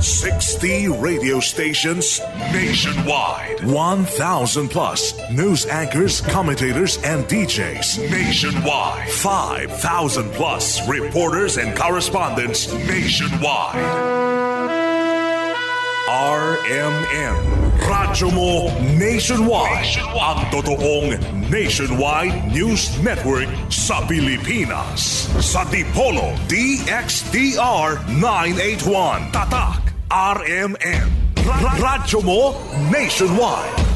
60 radio stations nationwide. 1,000 plus news anchors, commentators, and DJs nationwide. 5,000 plus reporters and correspondents nationwide. RMN. Radyo mo nationwide. Ang totoong nationwide news network sa Pilipinas. Sa Dipolo DXDR 981. Tatak RMN. Radyo mo nationwide.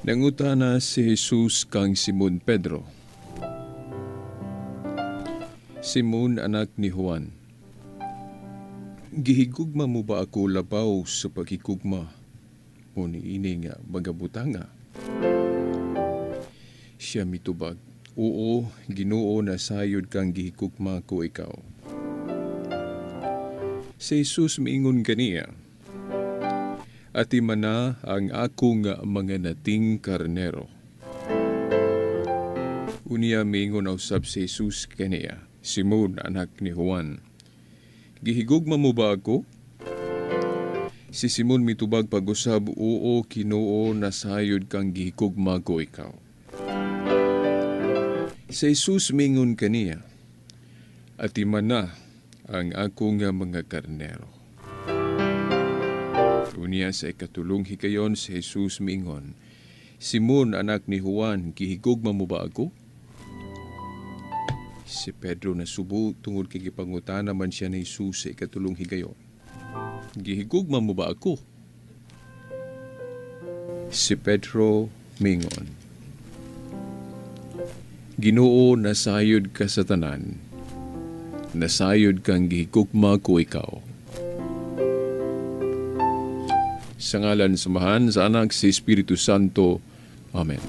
Nangutana si Jesus kang Simon Pedro. Simon, anak ni Juan, gihigugma mo ba ako labaw sa paghigugma o niini nga magabutanga? Siya mitubag, oo, Ginoo, nasayod kang gihigugma ko ikaw. Si Jesus miingon kaniya, ati mana ang akong mga nating karnero. Unya miingon usab si Jesus kaniya, Simon, anak ni Juan, gihigugma mo ba ako? Si Simon mitubag pag-usab, oo, Ginoo, nasayod kang gihigugma ko ikaw. Si Jesus mingon kaniya, ati mana ang akong mga karnero. Unya sa ikatulong hikayon si Jesus miingon, Simon, anak ni Juan, gihigugma mo ba ako? Si Pedro nasubo tungod kay gipangutana man siya ni Jesus sa ikatulong higayon. Gihigugma mo ba ako? Si Pedro miingon, Ginoo, nasayod ka sa tanan, nasayod kang gihigugma ko ikaw. Sa ngalan sa Amahan, sa Anak, sa Espiritu Santo. Amen.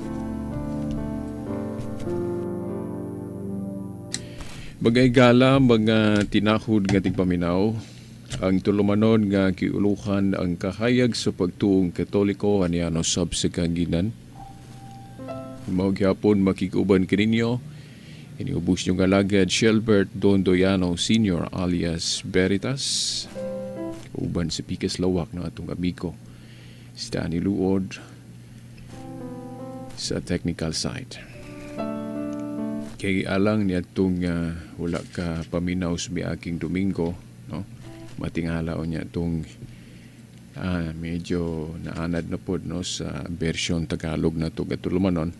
Mga igala, mga tinahod nga tigpaminaw, ang tulumanon nga kiuluhan ang kahayag sa pagtuong Katoliko aniano sab sa kaginan. Mao gyapon makiguban kininyo, iniubos niyong alagad Shelbert Dondoyano Sr. alias Veritas, uban si Piques Lawak ng atong amigo si Danny Luod sa technical side. Kay alang niya itong wala ka paminaw sa miaging Domingo, no? Matingala o niya itong medyo naanad na po, no, sa version Tagalog na ito gatulumanon.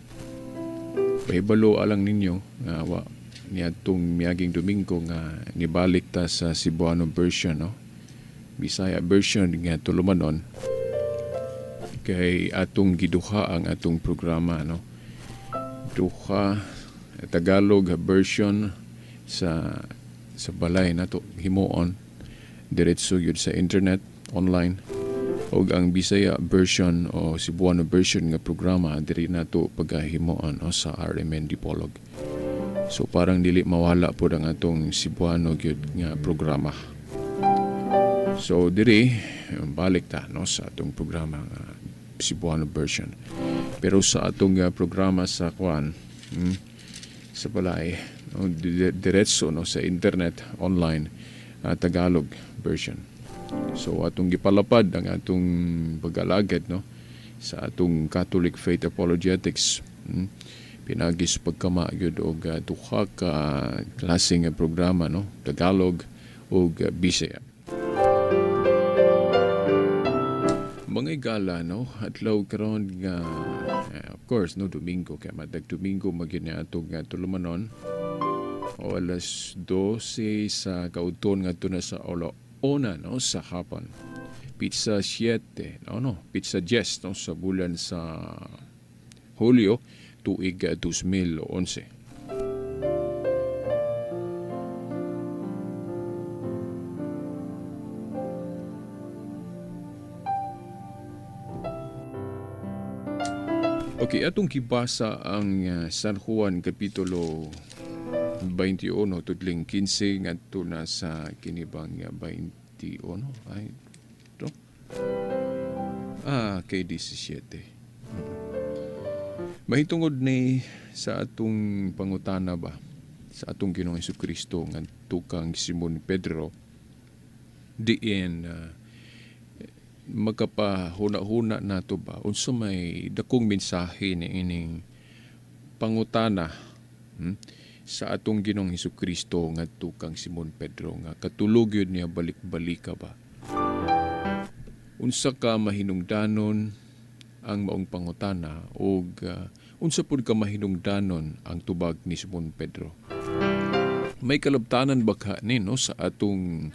Pahibalo alang ninyo nga wa niya itong miaging Domingo nga nibalik ta sa Cebuano version, no? Bisaya version nga tulumanon kay atong giduha ang atong programa, no? Duha Tagalog version sa balay nato himuon diretso gyud sa internet online, ug ang Bisaya version o Cebuano version nga programa diri nato pagahimuon, no, sa RMN Dipolog. So parang dili mawala pod ang atong Cebuano gyud nga programa. So diri balik ta, no, sa atong programa nga Cebuano version. Pero sa atong programa sa kuan, sa balay, no, diretso, no, sa internet online, Tagalog version. So atong gipalapad ang atong pag-alagad, no, sa atong Catholic Faith Apologetics, pinagi sa pagkama gyud og duha ka klase nga programa, no, Tagalog ug Bisaya. Mga igala, no, adlaw karon nga of course, no, Domingo kay matag Domingo magyud ni atong tulumanon o alas 12 sa kauton ngadto na sa una, no, sa hapon. Pizza 7, no, pizza 10, no, sa bulan sa Hulyo tuig 2011. Okay, atong gibasa ang San Juan Kapitulo 21 tudling 15 ngadto na sa kinibang 21 ay to kay 17. Mahitungod ni sa atong pangutana ba sa atong Ginoong Hesukristo ngadto kang Simon Pedro diin magkapahuna-huna nato ba unsa may dakong mensahe ni ining pangutana sa atong Ginoong Hesukristo ngadto kang Simon Pedro nga katulog yun niya balik-balika ba. Unsa ka mahinungdanon ang maong pangutana og unsa pud ka mahinungdanon ang tubag ni Simon Pedro. May kalabtanan ba ka ni, no, sa atong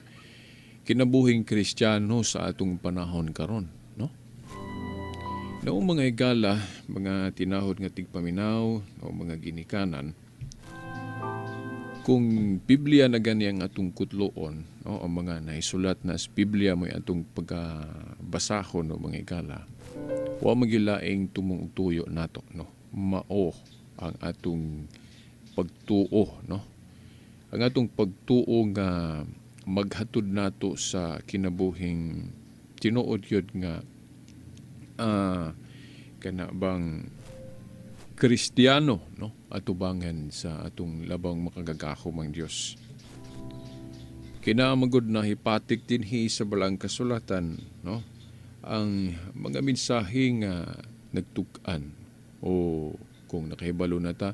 kinabuhing Kristiyano sa atong panahon karon, no? Noong mga higala, mga tinahod nga tigpaminaw o mga ginikanan, kung Biblia na gani ang atong kutloon, no, ang mga naisulat na sa Biblia mo'y atong pagkabasahon o mga higala, wa magilaing tumong tuyo nato, no? Mao ang atong pagtuo, no? Ang atong pagtuo nga maghatod nato sa kinabuhing tinuod yun nga kana bang Kristiyano, no, atubangan sa atong labang makagagahom ang Dios. Kinamagod na hipatik dinhi sa balang kasulatan, no, ang mga mensahe nga nagtug-an o kung nakahibalo na ta,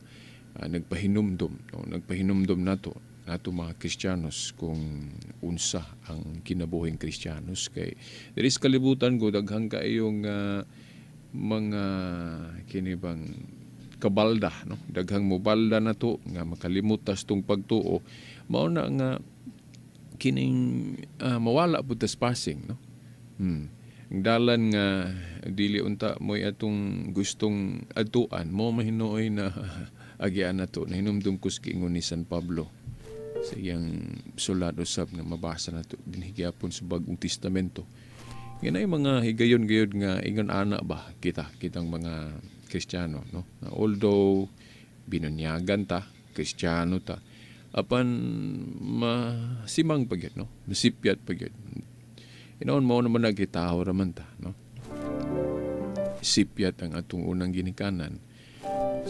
nagpahinumdom, no, nagpahinumdom nato nato mga Kristiyanos kung unsa ang kinabuhing Kristiyanos kay diri sa kalibutan ko daghang kaayong mga kinibang kabalda, no, daghang mobalda nato nga makalimutas tong pagtuo, mao na nga kining mawala pud tas passing, no. Ang dalan nga dili unta mo'y atong gustong adtuan mo mahinuoy na agian nato. Nahinumdum ko sa giingon ni San Pablo sa iyang sulat usab nga mabasa nato dinhi gyapon sa Bagong Testamento. Nga mga higayon gayud nga ingon ana ba kita kitang mga Kristiyano, no? Although binunyagan ta, Kristiyano ta, apan masimang pa gyud, no? Masipyat pa gyud. Inaon mao naman nagitaho raman ta, no? Sipyat ang atong unang ginikanan.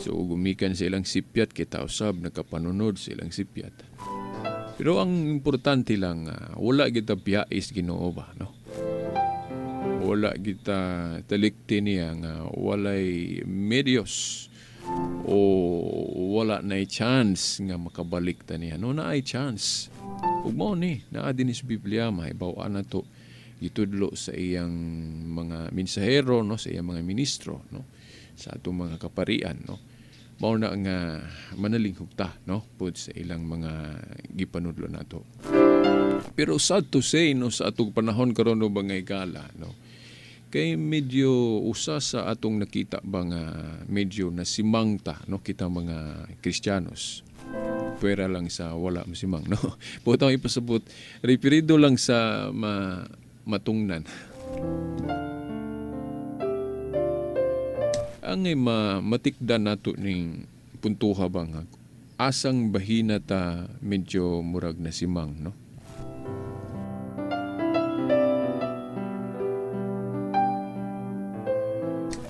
So gumikan sa ilang sipyat kita usab nakapanunod sa ilang sipyat. Pero ang importante lang, wala kita biyais Ginoo ba, no? Wala kita talikti niya nga walay medios o wala na chance nga makabalik ta niya. No, naay chance. Ug mao ni, naa dinhi sa Biblia, mahibaw-an nato gitudlo sa iyang mga mensahero, no, sa iyang mga ministro, no, sa atong mga kaparian, no. Mao na nga manalinghog ta, no, pud sa ilang mga gipanudlo nato. Pero sad to say, no, sa atong panahon karon no mga higala, no, kay medyo usa sa atong nakita ba nga medyo nasimang ta, no, kita mga Kristiyanos. Pwera lang sa wala masimang, no. Butang ipasabot, referido lang sa matungnan. Ang matikda nato ning puntuha ba nga asang bahina ta medyo murag nasimang, no?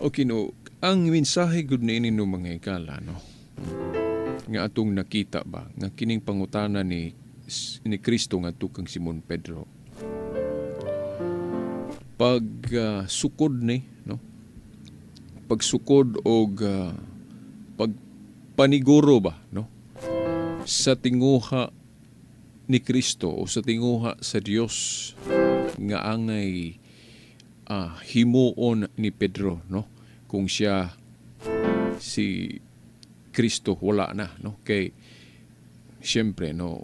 Okay, no, ang mensahe gud niini no mga higala, no, nga atong nakita ba nga kining pangutana ni Kristo ngadto kang Simon Pedro, pag sukod ni, no, pagsukod og pagpaniguro ba, no, sa tinguha ni Kristo o sa tinguha sa Dios nga angay himuon ni Pedro, no, kung siya si Kristo wala na, no, kay siyempre, no,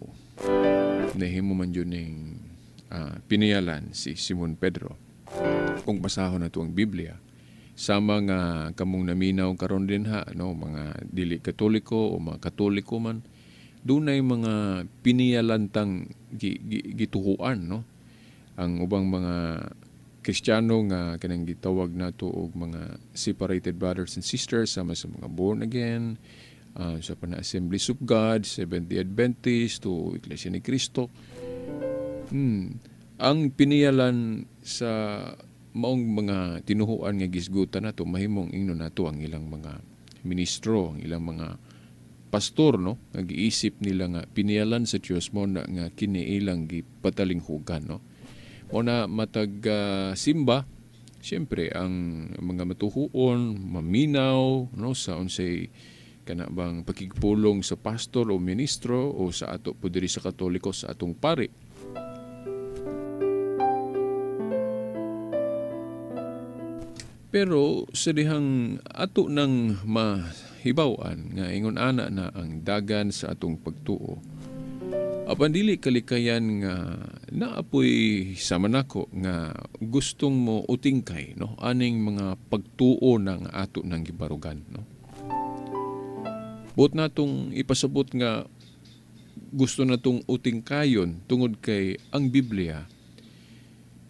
nahimo man yun ning piniyalan si Simon Pedro. Kung basahon nato ang Biblia, sama nga kamong naminaw karon din ha, no, mga dili Katoliko o mga Katoliko man, dunay mga piniyalantang gituhuan, no. Ang ubang mga Kristiyano nga kanang gitawag nato og mga separated brothers and sisters, sama sa mga born again, sa pana Assemblies of God, Seventh-day Adventist, o Iglesia ni Cristo. Ang piniyalan sa maong mga tinuhuan nga gisgutan nato, mahimong ingnon nato ang ilang mga ministro, ang ilang mga pastor, no, nga giisip nila nga piniyalan sa Dios mo na nga kini ilang gipatalinghugan, no. O na matag simba, siyempre ang mga matuhuon maminaw, no, sa unsay kana bang pakigpulong sa pastor o ministro o sa ato po diri sa Katoliko sa atong pari. Pero sa dihang ato nang mahibaw-an nga ingon ana na ang dagan sa atong pagtuo, apan dili kalikayan nga naapoy sama nako nga gustong mo utingkay, no, aning mga pagtuo ng ato nang gibarugan, no. Buot natong ipasabot nga gusto natong utingkayon tungod kay ang Biblia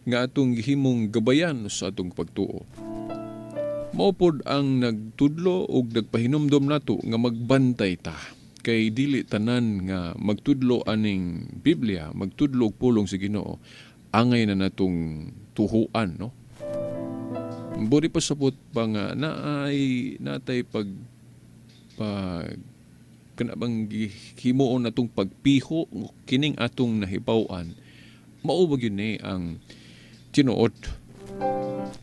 nga atong gihimong gabayan sa atong pagtuo. Mao pod ang nagtudlo ug nagpahinumdom nato nga magbantay ta kay dili tanan nga magtudlo aning Biblia, magtudlo og pulong sa Ginoo, angay na natong tuhuan, no. Buri pa sabot pa nga naay natay pag kana bang himuon natong pagpiho kining atong nahibaw-an, mao ba gyud ni ang tinuod.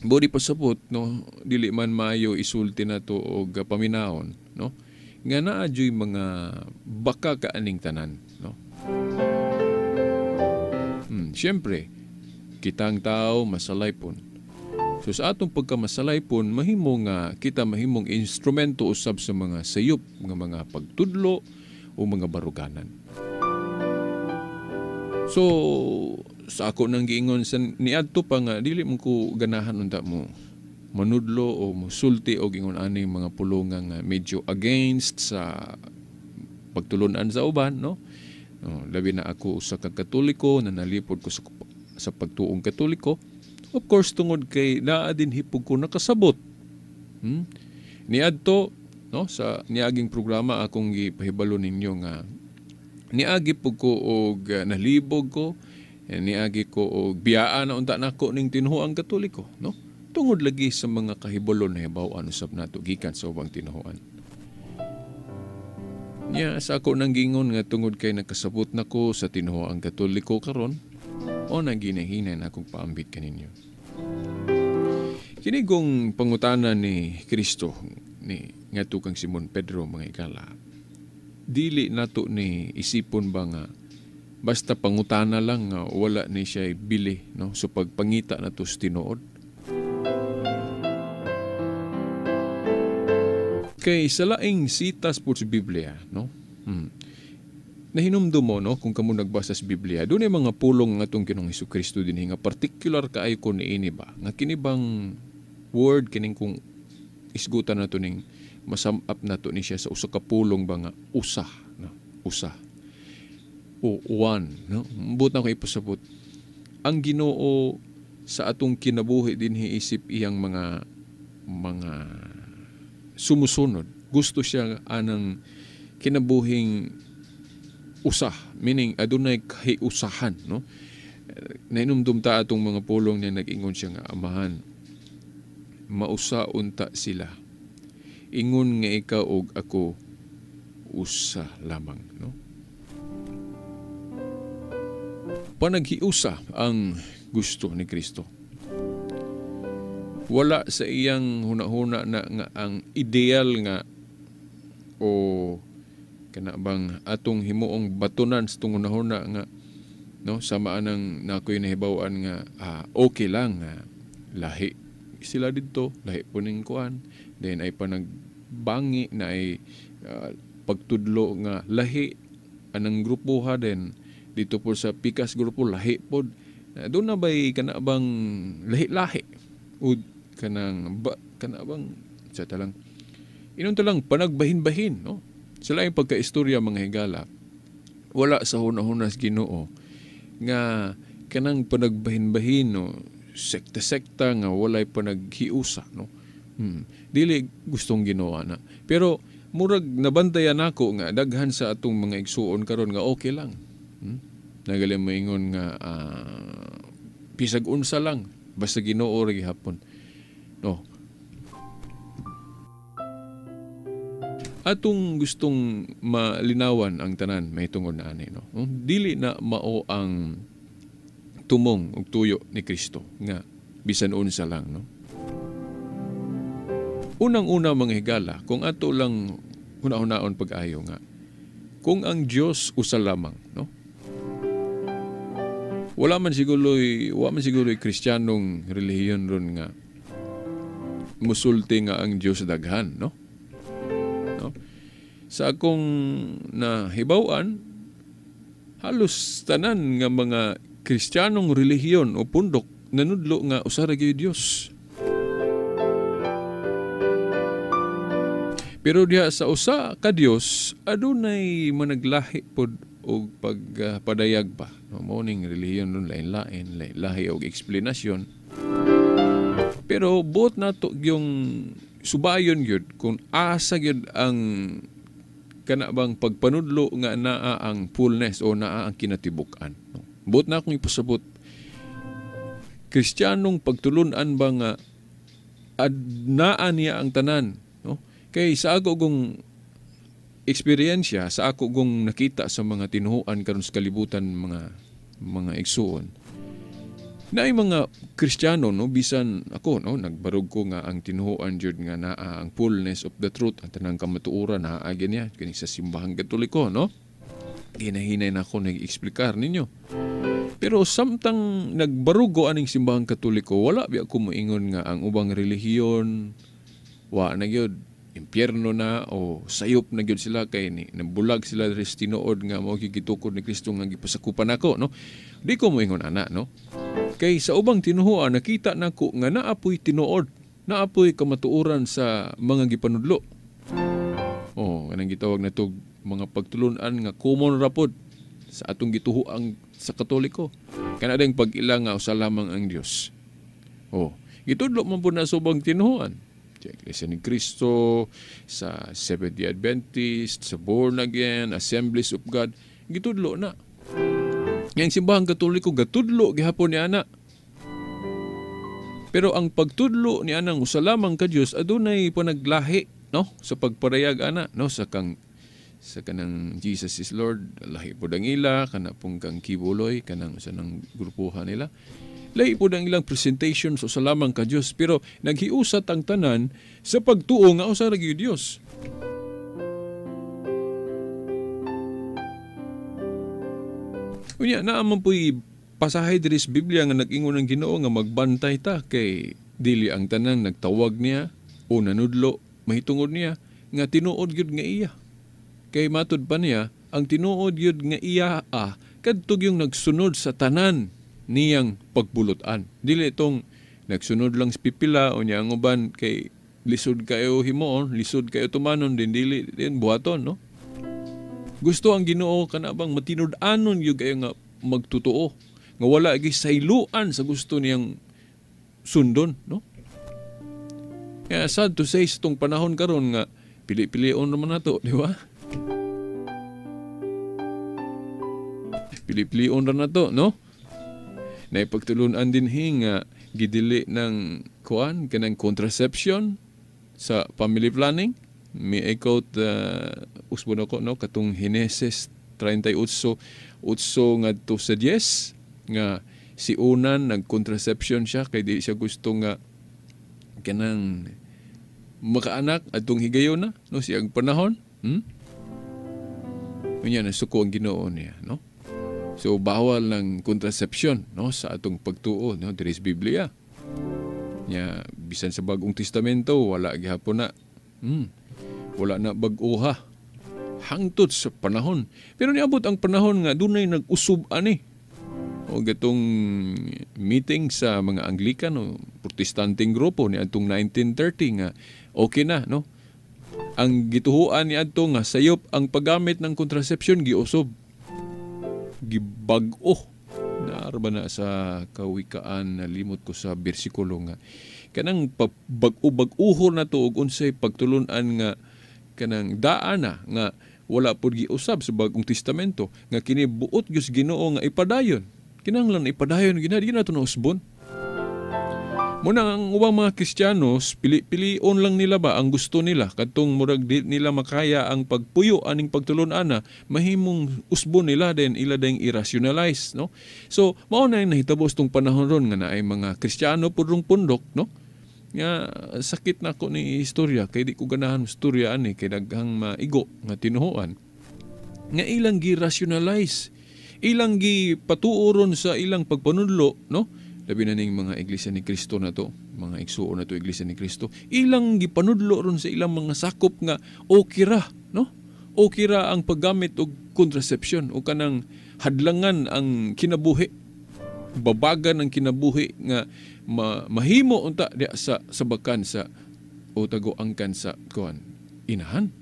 Buri pa sabot, no, dili man maayo isulti nato og paminawon, no, nga naa juy mga baka kaaning tanan, no. Siyempre, kitang tao masalaypon. So sa atong pagkamasalaypon, mahimo nga kita mahimong instrumento usab sa mga sayop nga mga pagtudlo o mga baruganan. So sa ako nang giingon sa niadto pa nga dili mo ko ganahan unta mo manudlo o musulti og ingon aning mga pulonga nga medyo against sa pagtulunan sa uban, no. No, labi na ako usa ka Katoliko na nalipod ko sa pagtuong Katoliko. Of course, tungod kay naa din hipog ko nakasabot. Niadto, no, sa niaging programa akong gipahibalo ninyo nga niagi pug ko og nalibog ko, niagi ko og biyaan na unta nako ning tinuoang Katoliko, no. Tungod lagi sa mga kahibalo na hibaw-an usab nato gikan sa ubang tinuohan. Nya sa ako nang gingon nga tungod kay nakasabot nako sa tinuoang Katoliko karon, o nang ginahinay na akong paambit kaninyo. Kini kong pangutana ni Kristo ni ngadto kang Simon Pedro, mga igala, dili nato ni isipon ba nga basta pangutana lang nga wala ni siya bili, no, so pagpangita nato sa tinuod. Kay sa laing sitas po sa Biblia, no? Nahinumdum mo, no, kung kamo nagbasa sa Biblia, doon ay mga pulong nga itong Ginoong Hesukristo din, nga particular kaayo ko niini ba? Nga kini bang word, kining kung isgutan na to ning masam-up na to ni siya sa usa ka pulong ba nga usa, no? Usa. O one, no? Mbut na ko ipasabot. Ang Ginoo sa atong kinabuhi din hiisip iyang mga sumusunod. Gusto siya anang kinabuhing usah, meaning adunay kahiusahan, no? Nainumdum ta atong mga pulong niya, nag-ingon siya nga, Amahan, mausa unta sila. Ingon nga ikaw og ako usa lamang, no? Panaghiusa ang gusto ni Kristo. Wala sa iyang hunahuna na nga ang ideal nga o kana bang atong himuong batunan sa itong hunahuna nga, no, sama anang nakoy nahibaw-an nga okay lang nga lahi sila didto, lahi po ning kuan, then ay panagbangi na ay pagtudlo nga lahi anang grupo ha, then dito po sa pikas grupo lahi pod. Doon na ba'y kana bang lahi-lahi o kanang ba, kana bang sa talang inon talang panagbahin-bahin, no? Sa laing pagkaistorya, mga higala, wala sa hunahuna sa Ginoo nga kanang panagbahin-bahin, no, sekta-sekta nga walay panaghiusa, no. Dili gustong Ginoo na. Pero murag nabantayan nako nga daghan sa atong mga igsuon karon nga okay lang. Nagaling moingon nga bisag unsa lang basta Ginoo ra gihapon. No. Atong gustong malinawan ang tanan mahitungod na ani, no. Dili na mao ang tumong og tuyo ni Kristo nga bisan unsa lang, no. Unang-una, mga higala, kung ato lang huna-hunaon pag-ayo nga kung ang Dios usa lamang, no. Wala man siguro'y Kristiyanong relihiyon ron nga musulti nga ang Dios daghan, no? No? Sa akong nahibaw-an, halos tanan nga mga Kristiyanong relihiyon o pundok nanudlo nga usa ra gyud Dios. Pero diha sa usa ka Dios adunay managlahi pod og pagpadayag pa. No, morning relihiyon nun lain-lain, lahi og eksplanasyon. Pero buot nato yung subayon gyud kung asa gyud ang kana bang pagpanudlo nga naa ang fullness o naa ang kinatibuk-an. No? Buot na akong ipasabot, Kristiyanong pagtulun-an ba nga adnaa niya ang tanan, no? Kay sa ako kong eksperyensya, sa ako kong nakita sa mga tinuhuan karon sa kalibutan, mga igsuon, naay mga Kristiyano, no, bisan ako, no, nagbarog ko nga ang tinuhuan jud nga naa ang fullness of the truth, ang tanang kamatuoran naa niya kini sa simbahang Katoliko, no. Ginahinay na ako nag-eksplikar ninyo. Pero samtang nagbarugo aning simbahang Katoliko, wala biya ko moingon nga ang ubang relihiyon wa na gyud impyerno na o sayop na gyud sila kay ni nabulag sila diri sa tinuod nga mao gitukod ni Kristo nga gipasakupan nako, no. Di ko moingon ana, no. Kay sa ubang tinuhuan nakita nako nga naapoy tinuod, naapoy kamatuoran sa mga gipanudlo. Oh, kanang gitawag natog mga pagtulun-an nga common ra pod sa atong gituhuang sa Katoliko. Kana ding pag-ila nga usa lamang ang Dios. Oh, gitudlo man pud na sa ubang tinuhuan. Sa Iglesia ni Cristo, sa Seventh-day Adventist, sa Born Again, Assemblies of God, gitudlo na. Ngayong simbahang Katoliko, gatudlo gihapon ni ana. Pero ang pagtudlo ni anang usa lamang ka Dios adunay panaglahi, no, sa pagparayag ana, no, sa kanang Jesus is Lord, lahi pod ang ila, kana pong kang Kibuloy, kanang usa nang grupuhan nila. Lahi pod ang ilang presentation sa usa lamang ka Dios, pero naghiusat ang tanan sa pagtuo nga usa ra gyud Dios. Unya, naa man po'y pasahe diri sa Biblia nga nag-ingon ang Ginoo nga magbantay ta kay dili ang tanan nagtawag niya o nanudlo mahitungod niya nga tinuod gyud nga iya. Kay matud pa niya ang tinuod gyud nga iya kadto yung nagsunod sa tanan niyang pagbulutan. Dili itong nagsunod lang sa pipila o niya ang uban kay lisod kayo himuon, lisod kayo tumanon din dili din buhaton, no? Gusto ang Ginoo kana bang matinud-anon gyud kayo nga magtotoo, nga wala gyud sayloan sa gusto niyang sundon, no? Kaya sad to say sa tong panahon karon nga pili-pilion naman nato, di ba? Pili-pilion ra nato, no? Naipagtulunan din nga gidili ng kuan kanang contraception sa family planning. Mi ikot usbon ako, no, katong Henesis 38:8 ngadto sa 10 nga si Onan nagcontraception siya kay di siya gusto nga kanang makaanak atong higayon na, no, siyang panahon. Unya nasuko ang Ginoo niya, no. So bawal ng contraception, no, sa atong pagtuo, no, diri sa Biblia. Nya bisan sa Bagong Testamento wala gihapon na. Wala na bag-oha hangtod sa panahon. Pero niabot ang panahon nga dunay nag-usub ani. O gatong meeting sa mga Anglican o Protestanteng grupo ni atong 1930 nga okay na, no? Ang gituhuan ni adto nga sayop ang paggamit ng contraception, giusob, gibag-o. Naara ba na sa Kawikaan, nalimot ko sa bersikulo, nga kanang bag-o-bag-uho na to og unsay pagtulun-an nga kanang daan na nga wala pod giusab sa Bagong Testamento, nga kini buot gyud Ginoo nga ipadayon. Kinahanglan ipadayon gina, di na to nausbon. Muna ang ubang mga Kristiyanos, pili-pilion lang nila ba ang gusto nila, kadtong murag di nila makaya ang pagpuyo aning pagtulon-ana, mahimong usbon nila, then ila ding i-rationalize, no? So mao na yung nahitabo tong panahon ron nga naay mga Kristiyano pud rong pundok, no? Nga sakit na ko ni istorya kay di ko ganahan istorya ani kay daghang maigo nga tinuhuan nga ilang gi-rationalize, ilang gipatuoron sa ilang pagpanudlo, no? Labi na ning mga Iglesia ni Cristo na to, mga igsuon na to Iglesia ni Cristo, ilang gipanudlo ron sa ilang mga sakop nga okay ra, no? Okay ra ang paggamit og contraception o kanang hadlangan ang kinabuhi, babagan ang kinabuhi nga mahimo unta diya sa sabakan sa o tago-angkan sa kuan inahan.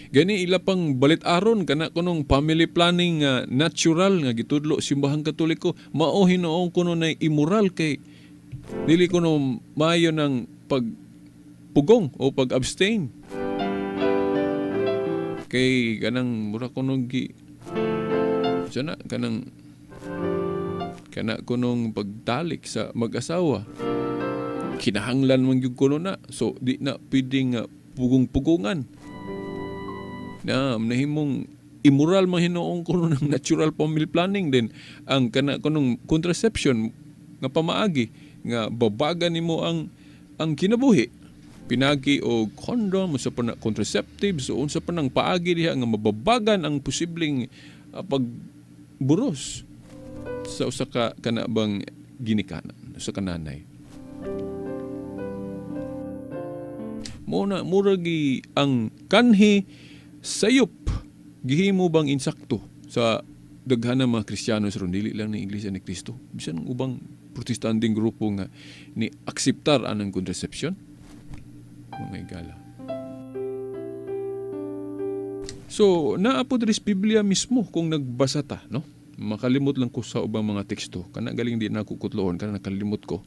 Gani ila pang balit-aron kana kunong family planning nga natural nga gitudlo simbahang Katoliko, mao hinuon kuno nay immoral kay dili kuno maayo ng pagpugong o pag-abstain. Kay kanang mura kuno gi sana kanang kana kunong pagtalik sa mag-asawa, kinahanglan man gyud kuno na, so di na pwedeng pugong-pugongan. Na nahimong immoral man hinuon kuno ng natural family planning din ang kana kunong contraception nga pamaagi nga babagan nimo ang kinabuhi pinagi og condom, unsa pa na contraceptives o unsa pa nang paagi diha nga mababagan ang posibleng pagburos sa usa ka kana bang ginikanan, usa ka nanay. Muna muragi ang kanhi sayop gihimo bang insakto sa daghan ng mga Kristiyano sa ron, dili lang ni Iglesia ni Cristo, bisan ang ubang Protestanteng grupo nga ni akseptar anang contraception, mga igala. So naa po diri sa Biblia mismo kung nagbasa ta, no? Makalimot lang ko sa ubang mga teksto, kana galing di na ako kutloon, kana nakalimot ko.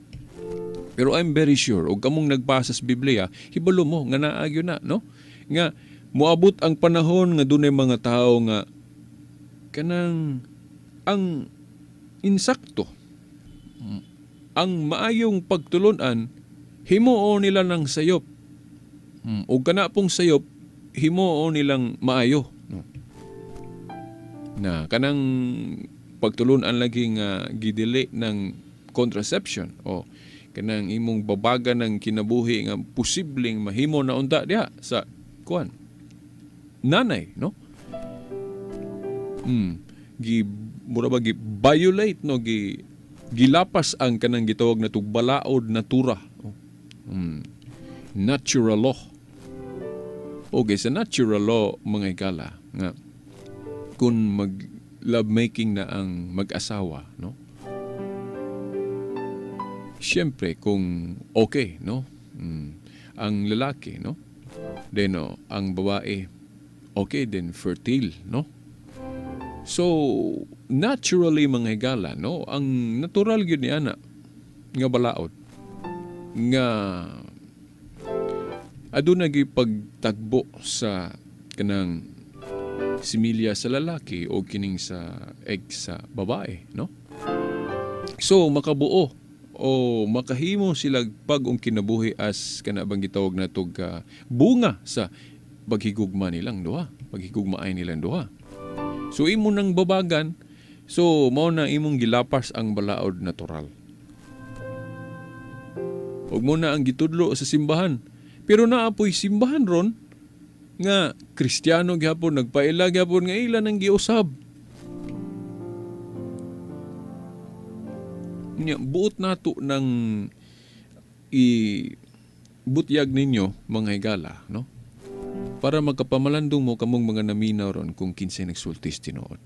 Pero I'm very sure og kamong nagbasa sa Biblia, hibalo mo nga naa gyud na, no? Nga moabot ang panahon nga dunay mga tao nga kanang ang insakto, ang maayong pagtulunan, himuon nila ng sayop. O kana pong sayop, himuon nilang maayo, no? Na kanang pagtulunan lagi nga gidili ng contraception o kanang imong babaga ng kinabuhi nga posibleng mahimo na unta diha sa kuan nanay, no? Gi mura ba gi violate, no, gi gilapas ang kanang gitawag na balaod natura. Natural law. Okay, sa natural law mga higala nga kung mag love making na ang mag-asawa, no? Siyempre kung okay, no? Ang lalaki, no? Then no, ang babae okay din, fertile, no? So naturally mga higala, no, ang natural gyud ni ana nga balaod nga aduna gyud pagtagbo sa kanang similya sa lalaki o kining sa egg sa babae, no? So makabuo o makahimo sila pag-ong kinabuhi as kana bang gitawag natog bunga sa paghigugma nilang duha, paghigugmaay nilang duha. So imo nang babagan, so mao na imong gilapas ang balaod natural. Ug mo na ang gitudlo sa simbahan. Pero naapoy simbahan ron nga Kristiyano gyapon, nagpaila gyapon nga ila nang giusab. Nya buot nato nang i butyag ninyo mga higala, no? Para magkapamalandong mo kamong mga naminaw ron kung kinsay nagsultis tinuod.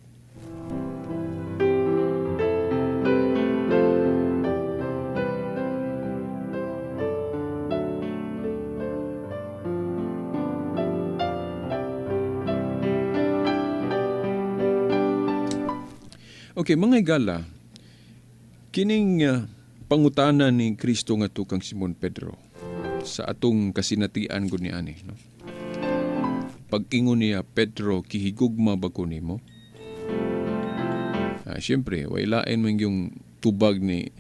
Okay, mga higala, kining pangutana ni Kristo nga tukang Simon Pedro sa atong kasinatian gud ni ani, no? Pag-ingon niya, Pedro, kihigugma ba ko nimo? Siyempre, wailain man yung tubag ni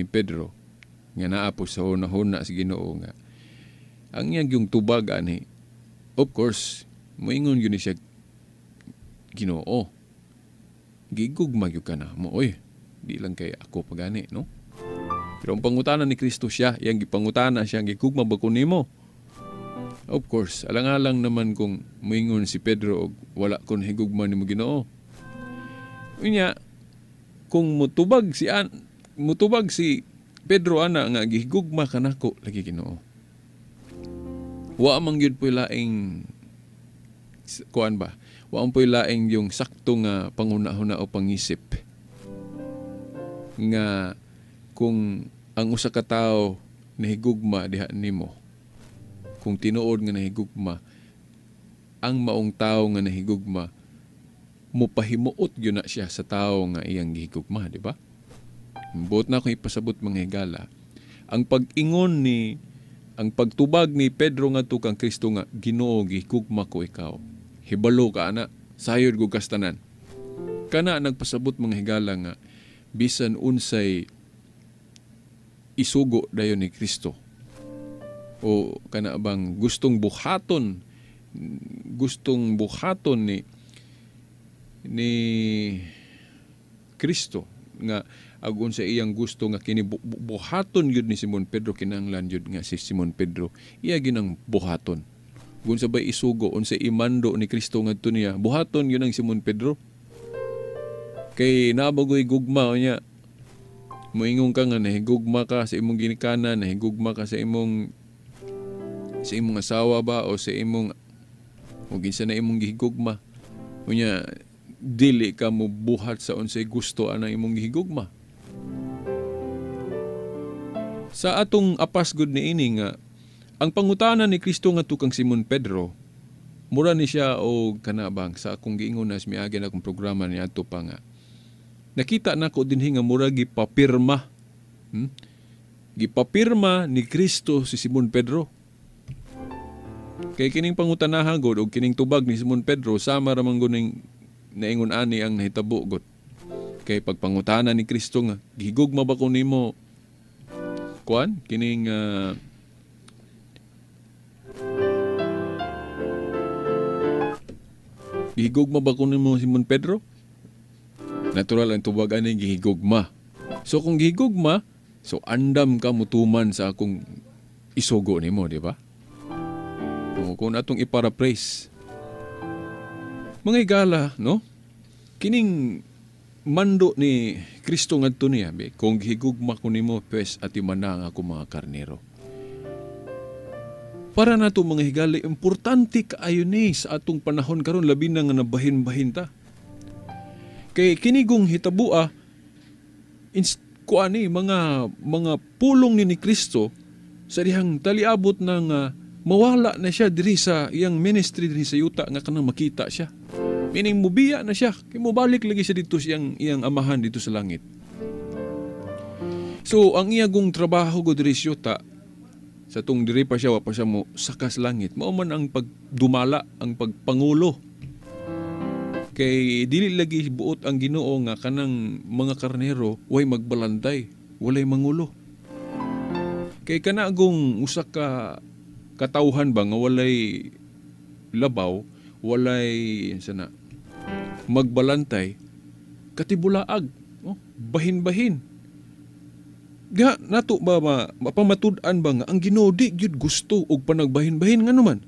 Pedro nga naa po sa huna-huna sa Ginoo nga. Ang iyang yung tubag ani, of course, moingon yun siya, Ginoo, gigugma gyud ka na mo, oy, di lang kay ako pagani, no? Pero ang pangutana ni Kristo siya, iyang gipangutana siya, gigugma ba ko nimo? Of course, alang-alang naman kung moingon si Pedro og wala kon higugma nimo Ginoo. Unya, kung mutubag si Pedro ana nga gihigugma kanako lagi Ginoo. Wa man gyud poy laing kuan ba? Wa man poy laing yung sakto nga panghuna-huna o pangisip nga kung ang usa ka tawo nahigugma diha nimo, kung tinuod nga nahigugma, ang maong tawo nga nahigugma mopahimuot gyud na siya sa tawo nga iyang gihigugma, di ba? Buot na akong ipasabot mga higala, ang pag-ingon ni, ang pagtubag ni Pedro ngadto kang Kristo nga Ginoo gihigugma ko ikaw, hibalo ka ana, sayod ko kastanan. Kana nagpasabot mga higala nga bisan unsay isugo dayon ni Kristo o kana bang gustong buhaton ni Kristo nga agon sa iyang gusto nga kini buhaton gyud ni Simon Pedro, kinahanglan gyud nga si Simon Pedro iya ginang buhaton. Gun sa bay isugo unsa imando ni Kristo ngadto niya, buhaton gyud ang Simon Pedro. Kay nabagoy gugma niya, moingon ka nga nahigugma ka sa imong ginikanan, nahigugma ka sa imong asawa ba o sa imong o kinsa na imong gihigugma. Unya dili ka mo buhat sa unsay gusto anang imong gihigugma. Sa atong apas gud niini nga ang pangutana ni Kristo nga tukang Simon Pedro, mura ni siya og kanabang sa akong giingon na miagi na akong programa ni adto pa nga nakita nako dinhi nga mura gipapirma. Gipapirma ni Kristo si Simon Pedro. Kay kining pangutanahan gud og kining tubag ni Simon Pedro sama ra man gud ning naingon ani ang nahitabo gud. Kay pagpangutana ni Kristo nga gihigugma ba ko nimo kuan kining gihigugma ba ko nimo Simon Pedro? Natural ang tubag ani gihigugma. So kung gihigugma, so andam ka mutuman sa akong isugo nimo, di ba? Kung atong iparaphrase. Mga higala, no? Kining mando ni Kristo ngadto niya, be, kung gihigugma ko nimo, pues atiman ang akong mga karnero. Para nato mga higala, importante kaayo ni sa atong panahon karon, labi na nga nabahin-bahin ta. Kay kinigong hitabua, kuani mga pulong ni Kristo sa dihang taliabot ng mawala na siya diri sa iyang ministry diri sa yuta nga kanang makita siya. Meaning mubiya na siya, kay mobalik lagi siya dito sa iyang amahan dito sa langit. So ang iyagong trabaho go diri sa yuta sa tung diri pa siya wa pa siya mo sakas langit, mao man ang pagdumala, ang pagpangulo. Kay dili lagi buot ang Ginoo nga kanang mga karnero way magbalantay, walay mangulo. Kay kanagong usa ka katawhan ba nga walay labaw, walay sana magbalantay, katibulaag, oh, bahin-bahin. Diha nato ba mapamatud-an ba nga ang Ginoo di gyud gusto og panagbahin-bahin nganuman?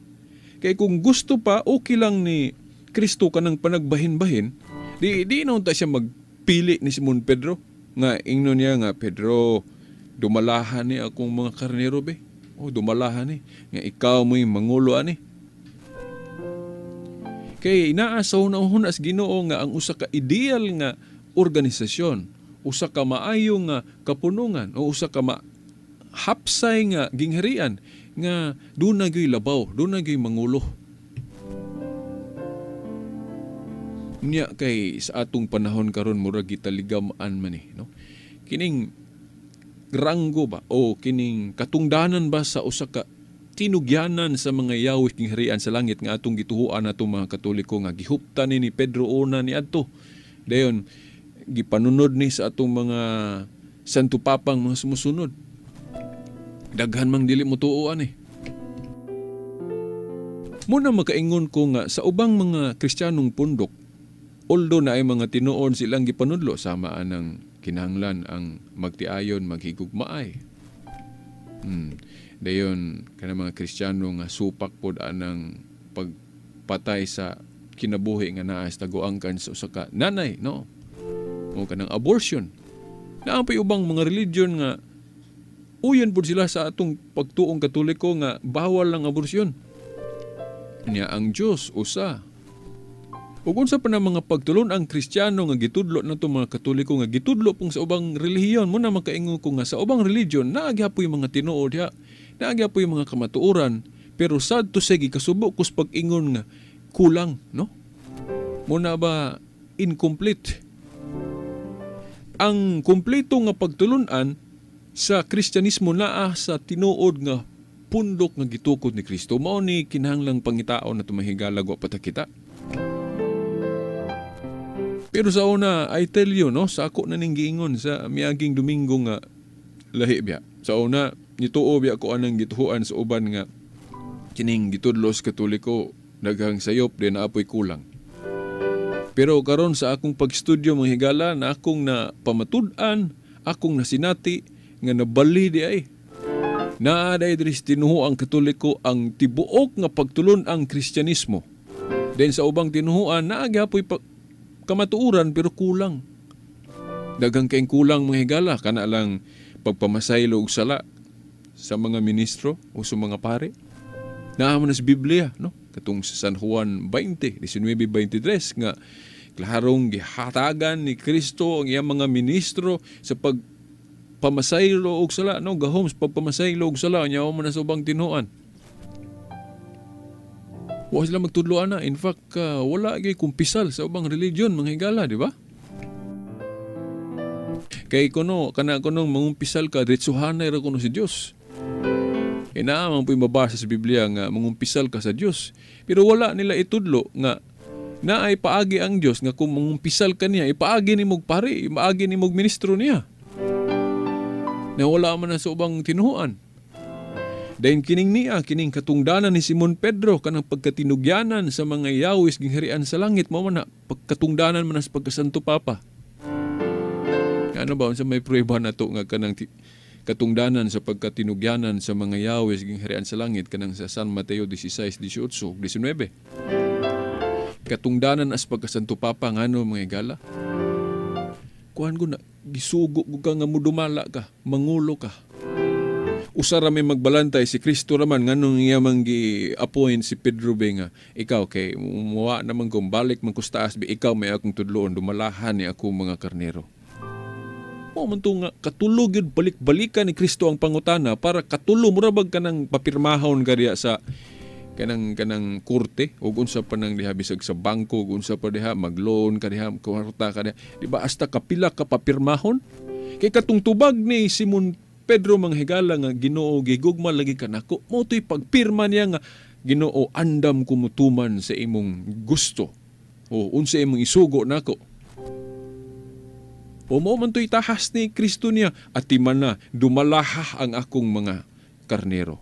Kay kung gusto pa okay lang ni Kristo kanang panagbahin-bahin, di na unta siya magpili ni Simon Pedro nga ingnon niya nga Pedro, dumalahan ni akong mga karnero be. Oh, dumalahan ni nga ikaw mo'y mangulo ani. Kay naa sa hunahuna sa Ginoo nga ang usa ka ideal nga organisasyon, usa ka maayo nga kapunungan o usa ka hapsay nga gingharian nga duna gyoy labaw, duna gyoy mangulo. Nya kay sa atong panahon karon murag gitaligam-an man ni, no? Kining ranggo ba o kining katungdanan ba sa usa ka tinugyanan sa mga yawis gingharian sa langit nga atong gituhuan atong mga Katoliko nga gihuptan ni Pedro una ni adto. Dayon gipanunod ni sa atong mga Santo Papang mga sumusunod. Daghan mang dili mo tuoan eh. Muna makaingon ko nga sa ubang mga Kristiyanong pundok, although na ay mga tinuod silang gipanudlo sama anang kinahanglan ang magtiayon maghigugmaay. Dayon kanang mga Kristiyano nga supak pod anang pagpatay sa kinabuhi nga naa sa taguangkan sa usa ka nanay, no? O kanang abortion. Naa pay ubang mga religion nga uyon pod sila sa atong pagtuong Katoliko nga bawal ang abortion. Nya ang Dios usa. Ug unsa pa na mga pagtulon ang Kristiyano nga gitudlo nato mga Katoliko nga gitudlo pong sa ubang relihiyon, mo na makaingon ko nga sa ubang religion naa gyapoy mga tinuod diha, naa gyapoy mga kamatuoran, pero sad to say gikasubo kus pag-ingon nga kulang, no? Muna ba incomplete? Ang kumpleto nga pagtulunan sa Kristyanismo naa sa tinuod nga pundok nga gitukod ni Kristo. Mao ni kinahanglang pangitaon na tumahigala wa pa ta kita. Pero sa una, I tell you, no, sa ako na ning giingon sa miaging Domingo nga lahi biya. Sa una, nituo biya ko anang gituhuan sa uban nga kining gitudlo sa Katoliko, daghang sayop, di na apoy kulang. Pero karon sa akong pagstudyo mga higala na akong na pamatud-an, akong nasinati nga nabali di ay. Naa day diri sa tinuhuang Katoliko ang tibuok nga pagtulon ang Kristyanismo. Then sa ubang tinuhuan naa gyapoy kamatuoran pero kulang. Daghang kaing kulang mga higala, kana lang pagpamasaylo og sala sa mga ministro o sa mga pare. Naa man sa Biblia, no? Katong sa San Juan 20, 19:23 nga klarong gihatagan ni Kristo ang iyang mga ministro sa pagpamasaylo og sala, no? Gahom sa pagpamasaylo og sala, nya man sa ubang tinuan. Wa sila magtudlo ana. In fact, wala gyud kumpisal sa ubang religion mga higala, di ba? Kay kuno kana kunong mangumpisal ka, diretsuhanay ra kuno si Dios. Naa man po'y mabasa sa Biblia nga mangumpisal ka sa Dios. Pero wala nila itudlo nga naay paagi ang Dios nga kung mangumpisal ka niya, ipaagi nimog pari, ipaagi nimog ministro niya. Na wala man na sa ubang tinuhuan. Dayon kining niya, kining katungdanan ni Simon Pedro, kanang pagkatinugyanan sa mga yawis gingharian sa langit, mao man na pagkatungdanan man na sa pagkasanto Papa. Ano ba, unsa may prueba nato nga kanang katungdanan sa pagkatinugyanan sa mga yawis gingharian sa langit, kanang sa San Mateo 16, 18, 19. Katungdanan as pagkasanto Papa, ngano mga higala? Kuan ko na, gisugo ko ka nga mudumala ka, mangulo ka. Usa ra may magbalantay si Kristo raman nganong iya man gi-appoint si Pedro be nga ikaw kay muwa naman kung balik man kus taas be ikaw may akong tudloon, dumalahan ni ako mga karnero. Mao man to nga katulo gyud balik-balikan ni Kristo ang pangutana para katulo mura bag kanang papirmahon ka diha sa kanang korte ug unsa pa nang diha bisag sa bangko ug unsa pa diha mag-loan ka diha kwarta ka diha, di ba hasta kapila ka papirmahon kay katong tubag ni Simon Pedro mga higala nga Ginoo gigugma lagi kanako, mao to'y pagpirma niya nga Ginoo andam kumutuman sa imong gusto o unsa imong isugo nako. O mao man to'y tahas ni Kristo niya at timan na dumalaha ang akong mga karnero.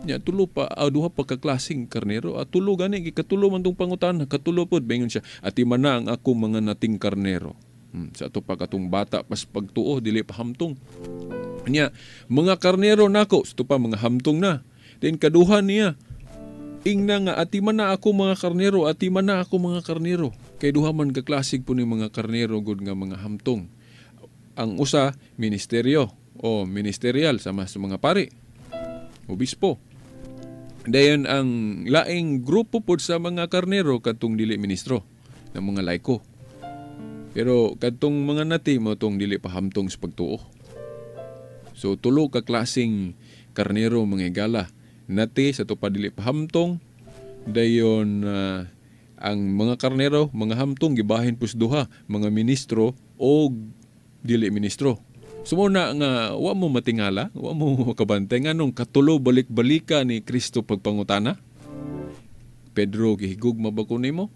Nya tulo pa duha pa ka klaseng karnero, at tulo gani gikatulo man tong pangutana, katulo pod bingon siya at timan na ang akong mga nating karnero. Sa ato pa katong bata pas pagtuo dili pa hamtong. Nya mga karnero nako, sa pa mga hamtong na. Then kaduha niya ingna nga atiman na ako mga karnero, atiman na ako mga karnero. Kay duha man ka klasig po ni mga karnero gud nga mga hamtong. Ang usa ministeryo o ministerial sama sa mga pari, obispo. Dayon ang laing grupo pod sa mga karnero katong dili ministro ng mga laiko. Pero kadtong mga nati mo tong dili pa hamtong sa pagtuo. So tulo ka klaseng karnero, mga higala. Nati sa to pa dili pa hamtong, dayon ang mga karnero, mga hamtong gibahin pus duha, mga ministro o dili ministro. So mo na nga wa mo matingala, wa mo makabantay nganong katulo balik-balika ni Kristo pagpangutana. Pedro, gihigugma ba ko nimo?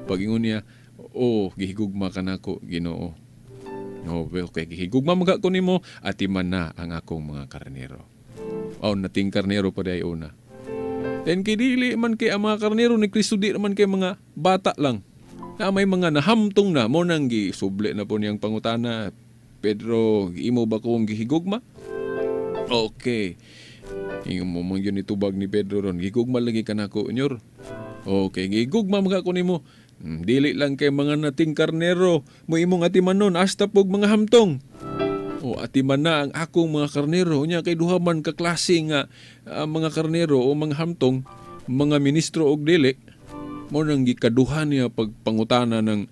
Pagingon niya, "Oh, gihigugma ka nako, Ginoo." "Oh, well, okay, gihigugma man ko nimo, atiman na ang akong mga karnero." Oh, nating karnero pa di una. Then kay dili man kay ang mga karnero ni Kristo, di man kay mga bata lang. Na may mga nahamtong na mo nang gisuble na po niyang pangutana. "Pedro, imo ba kong gihigugma?" Okay. Ingon mo man yun itubag ni Pedro ron, "Gihigugma lagi ka nako, Senyor." "Okay, gihigugma man ko nimo. Dili lang kay mga nating karnero mo imong atimanon, hasta pog mga hamtong. O atiman na ang akong mga karnero." Unya kay duha man ka klase nga mga karnero o mga hamtong, mga ministro og dili. Mo nang gikaduha niya pagpangutana ng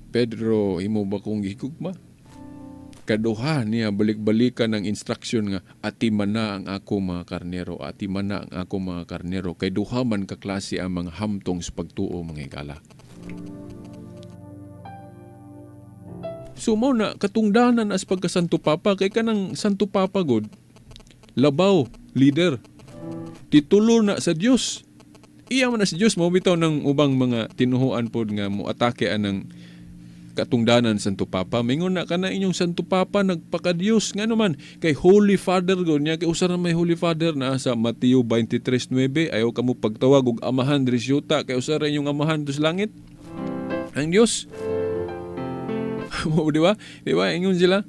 "Pedro, imo ba kong gihigugma?" Kaduha niya balik-balikan ng instruction nga atiman na ang ako mga karnero, atiman na ang ako mga karnero. Kay duha man ka klase ang mga hamtong sa pagtuo, mga higala. So mao na katungdanan as pagka Santo Papa, kay kanang Santo Papa god labaw leader, titulo na sa Dios. Iya man na sa Dios mo bitaw ng ubang mga tinuhuan pod nga mo atake anang katungdanan Santo Papa. Mingon na kana inyong Santo Papa nagpakadiyos, ngano man kay Holy Father god niya, kay usa ra may Holy Father na sa Mateo 23:9, ayaw kamo pagtawag og amahan diri sa yuta kay usa ra inyong amahan sa langit, ang Dios. Di ba? Di ba? Ingon sila.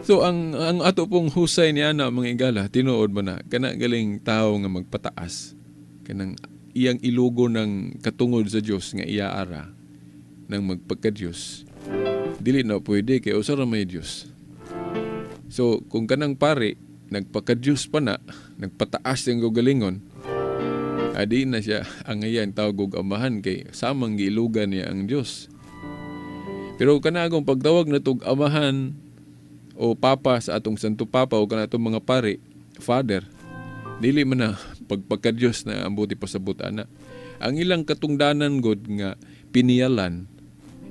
So ang ato pong husay niya na mga igala, tinuod ba na kana galing tao nga magpataas kanang iyang ilugo ng katungod sa Dios nga iya ara nang magpagka-Diyos. Dili na pwede kay usa ra may Diyos. So kung kanang pare nagpagka-Diyos pa na, nagpataas siyang gagalingon, adi na siya ang ngayan tawag og amahan kay samang giilugan niya ang Diyos. Pero kanagong pagtawag na tog amahan o papa sa atong Santo Papa o kanatong mga pare, father, dili man na pagpagka-Diyos na ang buti pasabot ana. Ang ilang katungdanan god nga piniyalan,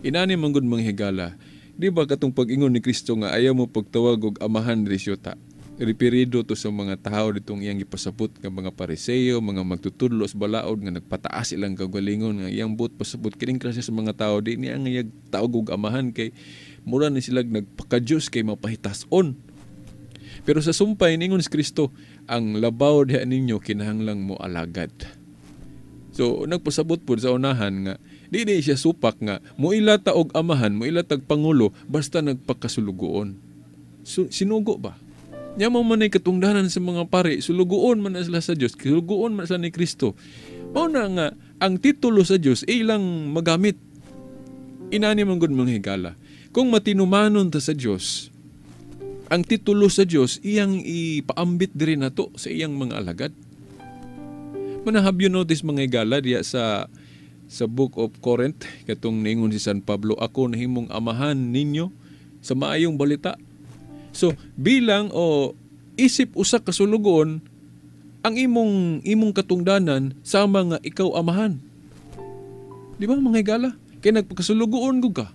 inani man gud mga higala. Di ba katong pag-ingon ni Kristo nga ayaw mo pagtawag og amahan diri sa yuta? Referido to sa mga tao ditong iyang gipasabot nga mga Pariseo, mga magtutudlo sa balaod nga nagpataas ilang kagalingon nga iyang buot pasabot kining klase sa mga tao di niya nga tawag og amahan kay mura ni sila nagpaka-Dios kay mapahitason. Pero sa sumpay ningon si Kristo, ang labaw diha ninyo kinahanglang mo alagad. So nagpasabot pud sa unahan nga di di siya supak nga moila ta og amahan, moila tag pangulo basta nagpakasulugoon. So, sinugo ba? Nya mo man ay katungdanan sa mga pare, sulugoon man na sila sa Dios, sulugoon man sila ni Kristo. Mao na nga ang titulo sa Dios ay ilang magamit. Inani man gud mga higala. Kung matinumanon ta sa Dios, ang titulo sa Dios iyang ipaambit diri nato sa iyang mga alagad. Mana have you noticed mga higala diya sa Book of Corinth katong niingon si San Pablo, ako nahimong amahan ninyo sa maayong balita. So bilang o isip usa ka sulugoon, ang imong katungdanan sama nga ikaw amahan. Di ba mga higala? Kay nagpakasulugoon gud ka.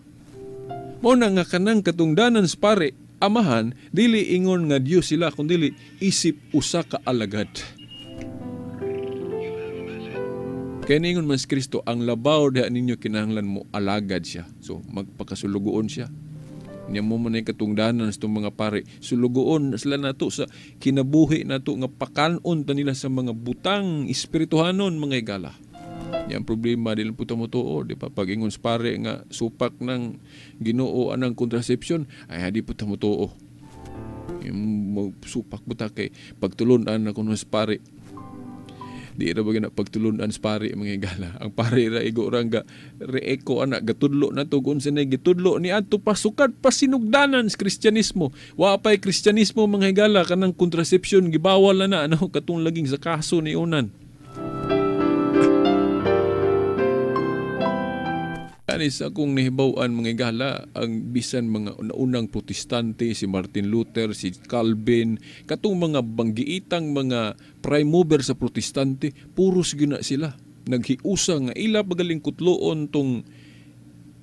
Mao na nga kanang katungdanan sa pare amahan, dili ingon nga Dios sila kun dili isip usa ka alagad. Kaya ningon man si Kristo, ang labaw diha ninyo kinahanglan mo alagad siya. So magpakasulugoon siya. Nya mo man ay katungdanan sa itong mga pare. Sulugoon sila nato sa kinabuhi nato nga pakanon ta nila sa mga butang espirituhanon mga higala. Nya ang problema dili po tamo tuo, di ba? Pag ingon sa pare nga supak ng Ginoo anang contraception, ay di po tamo tuo. Yung supak buta kay pagtulon-an na kuno sa pare. Di ra ba gina pagtulunan sa pari, mga higala. Ang pari ra igo ra nga re-echo ana, gatudlo na to kung unsa na gitudlo ni adto pasukad pasinugdanan sa Kristyanismo. Wa pay Kristyanismo, mga higala, kanang contraception gibawal na na ano, katong laging sa kaso ni unan. Anis akong nahibaw-an, mga higala, ang bisan mga naunang Protestante, si Martin Luther, si Calvin, katong mga banggiitang mga prime mover sa Protestante, puros gina sila. Naghiusa nga ila pagaling kutloon tong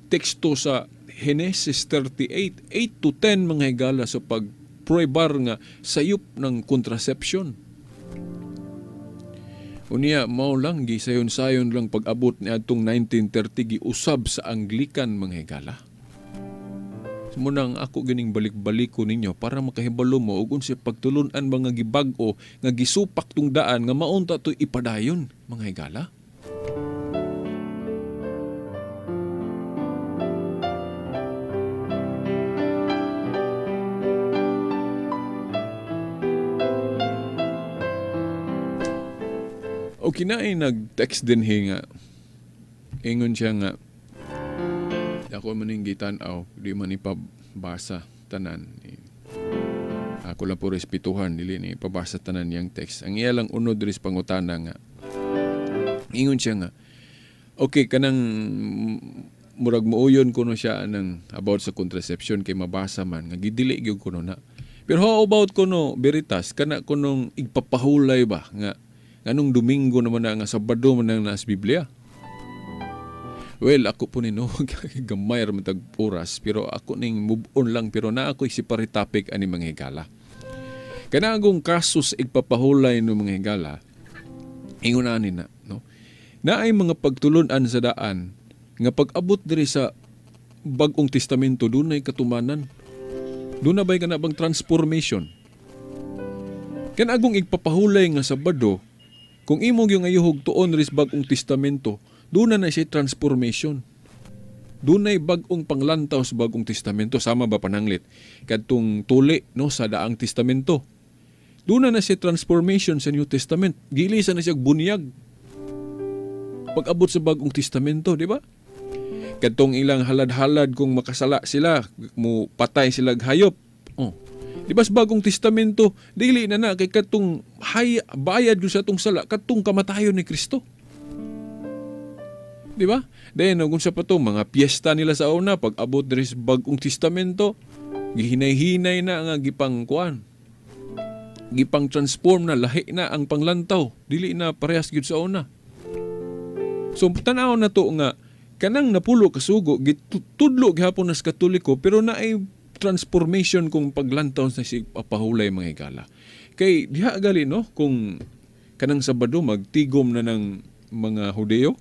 teksto sa Genesis 38, 8 to 10, mga higala, sa pagproibar nga sayop ng contraception. Unya, mao lang, gisayon-sayon lang pag-abot ni atong 1930, giusab sa Anglican, mga higala. So, munang ako gining balik-balik ko ninyo para makahibalo mo ug unsa pagtulun-an mga gibag-o nga gisupak tung daan nga maunta to ipadayon, mga higala. O kinain nag-text din hi nga ingon siya nga ako man ning gitan-aw, di man ipabasa tanan. Ako lang po respetuhan, dili ni ipabasa tanan niyang text. Ang iya lang unod diri sa pangutana nga ingon siya nga okay kanang murag muuyon kuno siya anang about sa contraception kay mabasa man nga gidili gyud kuno na. Pero how about kuno Veritas kana kunong igpapahulay ba nga anong Domingo naman na nga Sabado man na nasa Biblia? Well, ako po nino, gamay ra man tag oras, pero ako ning move on lang, pero na ako'y separate topic ani mga higala. Kanagong kaso sa igpapahulay no mga higala, ingon ani na, no? Naay mga pagtulun-an sa daan nga pag-abot diri sa Bag-ong Testamento dunay katumanan. Duna bay kana bang transformation? Kanagong igpapahulay nga Sabado, kung imong yung ayuhog tuon ris Bag-ong Testamento, doon na siya transformation. Doon na'y bag-ong panglantaw sa Bag-ong Testamento. Sama ba pananglit? Kadtong tuli, no, sa Daang Testamento. Doon na siya transformation sa New Testament. Gilisa na siya bunyag. Pag-abot sa Bag-ong Testamento, di ba? Kadtong ilang halad-halad kung makasala sila, mo patay sila hayop. Oh. Di ba sa Bagong Testamento, dili na na kay katong bayad sa atong sala, katong kamatayon ni Kristo. Di ba? Then, kung sa pato, mga piyesta nila sa una, pag abot diri sa Bagong Testamento, gihinay-hinay na nga gipang kuan. Gipang transform na, lahi na ang panglantaw. Dili na parehas gyud sa una. So, tan-aw na to nga, kanang napulo kasugo, gitudlo gihapon nas Katoliko, pero naay transformation kung paglantaw sa si papahulay, mga higala. Kay diha gali, no, kung kanang Sabado magtigom na ng mga Hudeo,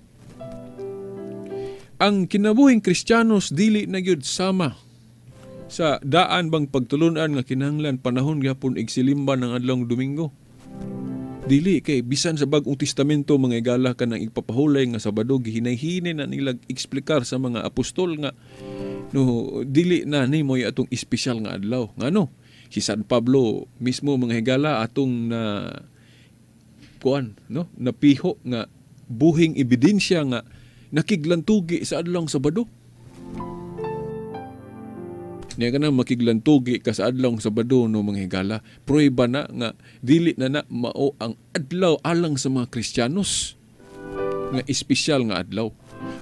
ang kinabuhing Kristiyanos dili na gyud sama sa daan bang pagtulunan nga kinahanglan panahon gyapon igsilimba ng adlawng Domingo. Dili kay bisan sa Bag-ong Testamento, mga higala, kanang igpapahulay nga Sabado gihinay-hinay na nila eksplikar sa mga apostol nga no, dili na ni mo atong espesyal nga adlaw. Ngano? Si San Pablo mismo, mga higala, atong na kuan, no, napiho nga buhing ebidensya nga nakiglantugi sa adlawng Sabado. Niya ka na makiglantugi ka sa adlawng Sabado, no, mga higala, prueba na nga dili na na mao ang adlaw alang sa mga Kristiyanos nga espesyal nga adlaw.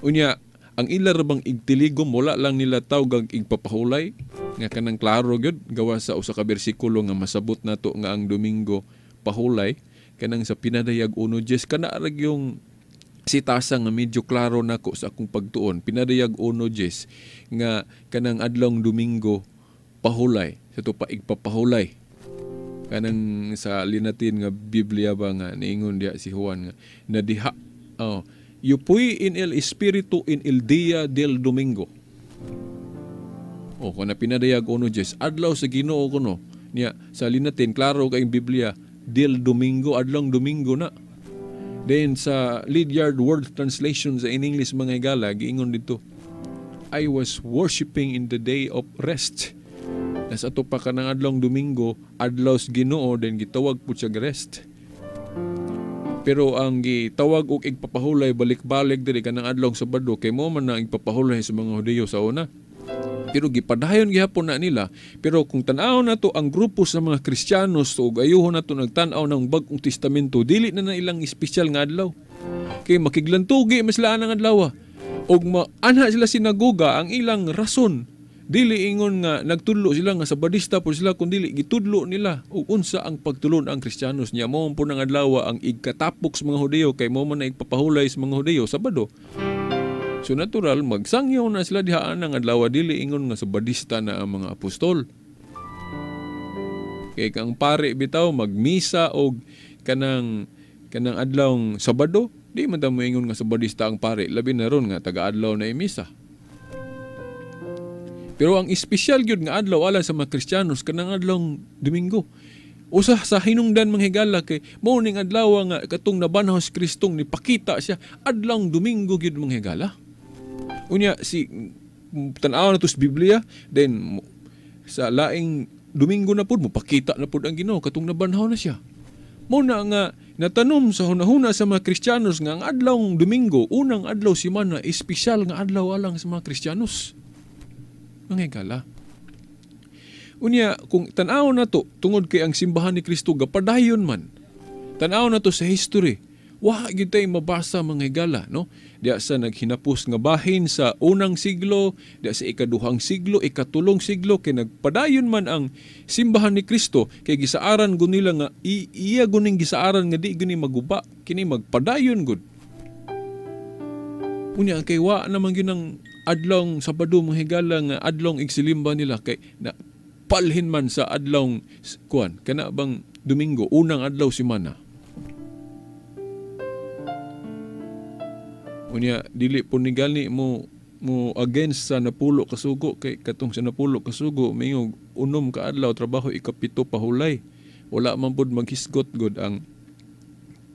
Unya, ang ila ra bang igtiligom, wala lang nila tawag igpapahulay nga kanang klaro gyud gawa sa usa ka bersikulo nga masabot nato nga ang Domingo pahulay, kanang sa Pinadayag 1:10, kana ra gyung sitasa nga medyo klaro nako sa akong pagtuon. Pinadayag 1:10 nga kanang adlawng Domingo pahulay, sa to pa igpapahulay. Kanang sa Linatin nga Biblia ba nga niingon diha si Juan nga nadiha, oh, yo fui en el espíritu en el día del domingo. O kung na Pinadayag 1:10, adlaw sa Ginoo kuno. Niya sa Linatin klaro kay Biblia del domingo, adlawng Domingo na. Then sa Ledyard Word Translation sa in English, mga higala, giingon dito, I was worshiping in the day of rest. Nasa ato pa kanang adlawng Domingo, adlaw sa Ginoo, then gitawag po siya rest. Pero ang gitawag og igpapahulay balik-balik diri kanang adlaw Sabado kay mo man na igpapahulay sa mga Hudiyo sa una. Pero gipadayon gihapon na nila. Pero kung tan-aw nato ang grupo sa mga Kristiyanos ug ayuhon nato nagtan-aw ng Bag-ong Testamento, dili na na ilang espesyal nga adlaw. Kay makiglantugi mas sila ang adlaw. Og maanha sila sinagoga ang ilang rason. Dili ingon nga nagtudlo sila nga Sabadista po sila, kun dili gitudlo nila og unsa ang pagtulon ang Kristiyanos niya. Mo po nang adlaw ang igkatapok sa mga Hudiyo kay mo man na igpapahulay sa mga Hudiyo Sabado. So natural magsangyaw na sila dihaan ang adlaw, dili ingon nga Sabadista na ang mga apostol. Kay kang pare bitaw magmisa og kanang adlawng Sabado, di man ta moingon nga Sabadista ang pare, labi na ron nga taga-adlaw na imisa. Pero ang espesyal gyud nga adlaw alang sa mga Kristiyanos kanang adlawng Domingo. Usa sa hinungdan mga higala kay mao ning adlaw nga katong nabanhaw si Kristong nipakita siya adlawng Domingo gyud mga higala. Unya si tan-aw na to sa Biblia, then sa laing Domingo na pud mopakita na pud ang Ginoo katong nabanhaw na siya. Mao na nga natanom sa hunahuna sa mga Kristiyanos nga ang adlawng Domingo, unang adlaw semana, espesyal nga adlaw alang sa mga Kristiyanos. Mga higala. Unya, kung tan-aw na to, tungod kay ang simbahan ni Kristo gapadayon man. Tan-aw na to sa history. Wa gyud tay mabasa mga higala, no? Diya sa naghinapos nga bahin sa unang siglo, diya sa ikaduhang siglo, ikatulong siglo, kay nagpadayon man ang simbahan ni Kristo, kay gisaaran gud nila nga iya guning gisaaran nga di guni maguba, kini magpadayon gud. Unya kay wa naman gyud ang adlong Sabado mga higala nga adlong igsilimba nila kay na palhin man sa adlong kuan kana bang Domingo, unang adlaw semana. Unya dili po ni gani mo against sa napulo kasugo kay katong sa napulo kasugo mingog unom ka adlaw trabaho, ikapito pahulay. Wala man pud maghisgot gud ang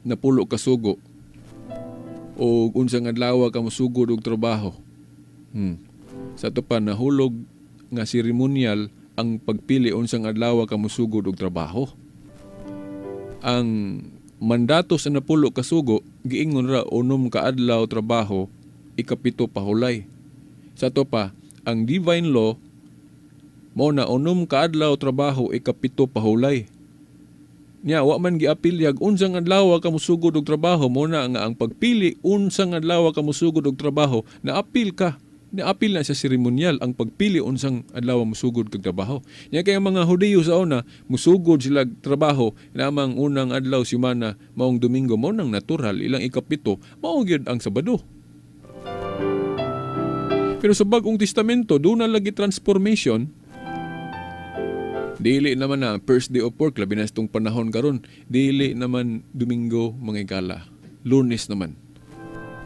napulo kasugo o unsang adlaw ka mosugod og trabaho. Sa ato pa nahulog nga seremonial ang pagpili unsang adlaw ka mosugod og trabaho. Ang mandato sa napulo kasugo giingon ra unom ka adlaw trabaho, ikapito pahulay. Sa ato pa ang divine law mao na unom ka adlaw trabaho, ikapito pahulay. Nya wa man giapilyag unsang adlaw ka mosugod og trabaho, mo na nga ang pagpili unsang adlaw ka mosugod og trabaho naapil ka. Naapil na sa seremonyal ang pagpili unsang adlaw mosugod kag trabaho. Nya kay ang mga Hudiyo sa una musugod sila trabaho namang unang adlaw semana maong Domingo, mao nang natural ilang ikapito mao gyud ang Sabado. Pero sa Bagong Testamento doon na lagi transformation. Dili naman na first day of work, labi na itong panahon karon, dili naman Domingo mga higala, Lunes naman.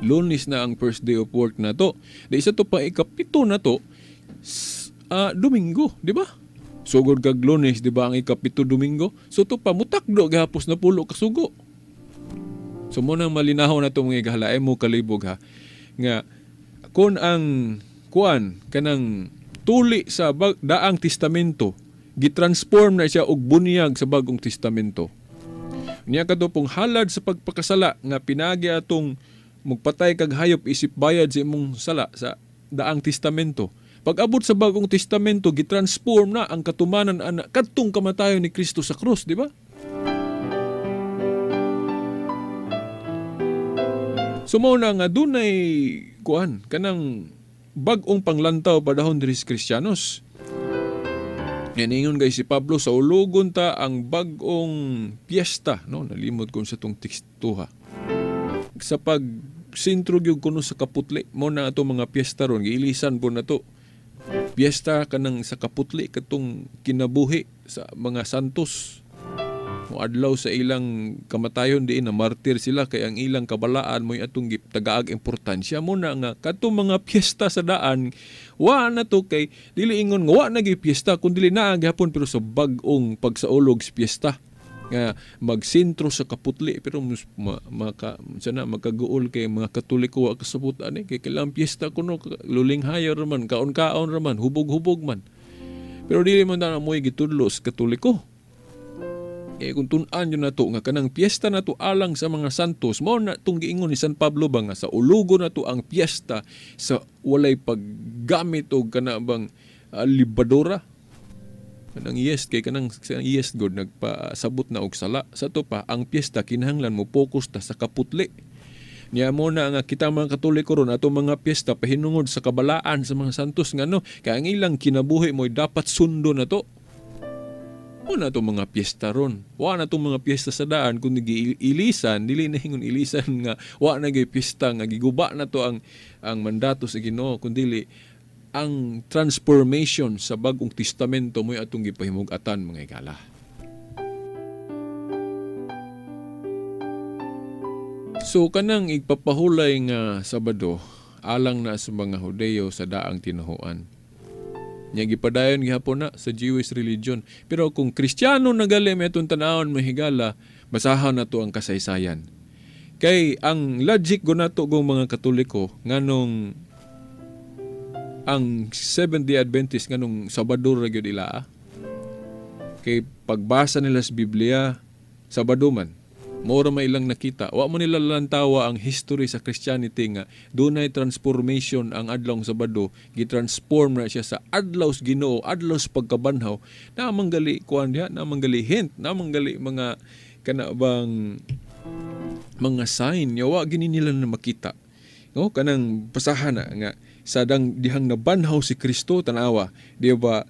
Lunes na ang first day of work na to. Di isa to pa ikapito na to, Domingo, di ba? Sugod kag Lunes, di ba ang ikapito Domingo? So to pa mutakdo gihapos na pulo kasugo. So mo nang malinaw na to mga higala, ay mo kalibog ha. Nga kun ang kuan kanang tuli sa daang testamento, gitransform na siya og bunyag sa Bagong Testamento. Niya kadto pong halad sa pagpakasala nga pinagi atong mugpatay kag hayop isip bayad sa imong sala sa daang testamento. Pag-abot sa Bagong Testamento, gitransform na ang katumanan ana kadtong kamatayon ni Kristo sa krus, di ba? So mao na nga dunay kuan kanang bag-ong panglantaw padahon diri sa Kristiyanos. Yan ingon guys si Pablo sa ulogon ta ang bag-ong piyesta, no? Nalimot ko sa tong tekstuha. Sa pag sentro gyud kuno sa kaputli, mo na ato mga piyesta ron giilisan po na to. Piyesta kanang sa kaputli katong kinabuhi sa mga santos. Mo adlaw sa ilang kamatayon diin na martir sila kay ang ilang kabalaan mo'y atong tagaag importansya mo na nga katong mga piyesta sa daan wa na to kay dili ingon nga wa na gyud piyesta kun dili naa gihapon pero sa bag-ong pagsaulog sa piyesta nga magsentro sa kaputli pero sana makaguol kay mga Katoliko wa kasabot ani kay kailangan piyesta kuno lulinghayo raman kaon-kaon raman hubog-hubog man pero dili man na mo'y gitudlo sa Katoliko. Eh kung tun-an yun na to nga kanang piyesta na to alang sa mga santos, mao na tong giingon ni San Pablo ba nga sa ulugo na to ang piyesta sa walay paggamit og kana bang libadura. Kanang yes kay kanang yes god nagpasabot na og sala. Sa to pa ang piyesta kinahanglan mo focus ta sa kaputli. Niya mo na nga kita mga Katoliko ron ato mga piyesta pahinungod sa kabalaan sa mga santos ngano kay ang ilang kinabuhi mo'y dapat sundo na to. Wa na itong mga piyesta ron. Wa na itong mga piyesta sa daan. Kung ilisan, dili na hingon ilisan nga wa na gyud piyesta nga giguba na to ang mandato sa Ginoo, kundi ang transformation sa Bagong Testamento mo'y atong gipahimug-atan mga higala. So kanang igpapahulay nga Sabado alang na sa mga Hudeyo sa daang tinuhuan. Nya gipadayon gihapon na sa Jewish religion. Pero kung Kristiyano na gali may itong tanawon mahigala, basahan na to ang kasaysayan. Kay ang logic go nato gong mga Katoliko nganong ang Seventh-day Adventist nganong Sabado ra gyud ila. Kay pagbasa nila sa Biblia, Sabado man. Mora may ilang nakita. Wa mo nila lantawa ang history sa Christianity nga dunay transformation ang adlawng Sabado, gitransform na siya sa adlaw sa Ginoo, adlaw sa pagkabanhaw. Namanggali kuan diha, namanggali hint, namanggali mga kana bang mga sign nga wa gini nila na makita. No, kanang basahan na nga sa dang dihang nabanhaw si Kristo, tanawa, di ba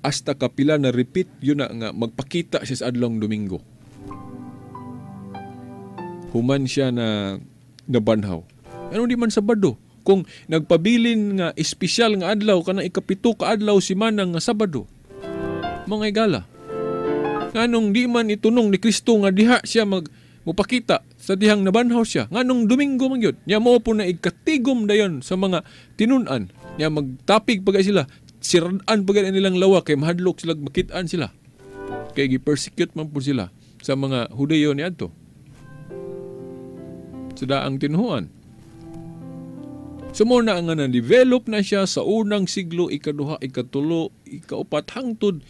hasta kapila na repeat yun na nga magpakita siya sa adlawng Domingo. Human siya na nabanhaw. Ano di man Sabado? Kung nagpabilin nga espesyal nga adlaw kanang ikapito ka adlaw semana nga Sabado. Mga igala. Nganong di man itunong ni Kristo nga diha siya mupakita sa dihang nabanhaw siya. Nganong Domingo man gyud. Nya mao po na ikatigom dayon sa mga tinun-an. Nya magtapig pagay sila, sirad-an pagay nilang lawa kay mahadlok sila makit-an sila. Kay gi-persecute man po sila sa mga Hudeyo niadto. Sa daang tinuhuan. So mo na nga na-develop na siya sa unang siglo, ikaduha, ikatulo, ikaupat, hangtod.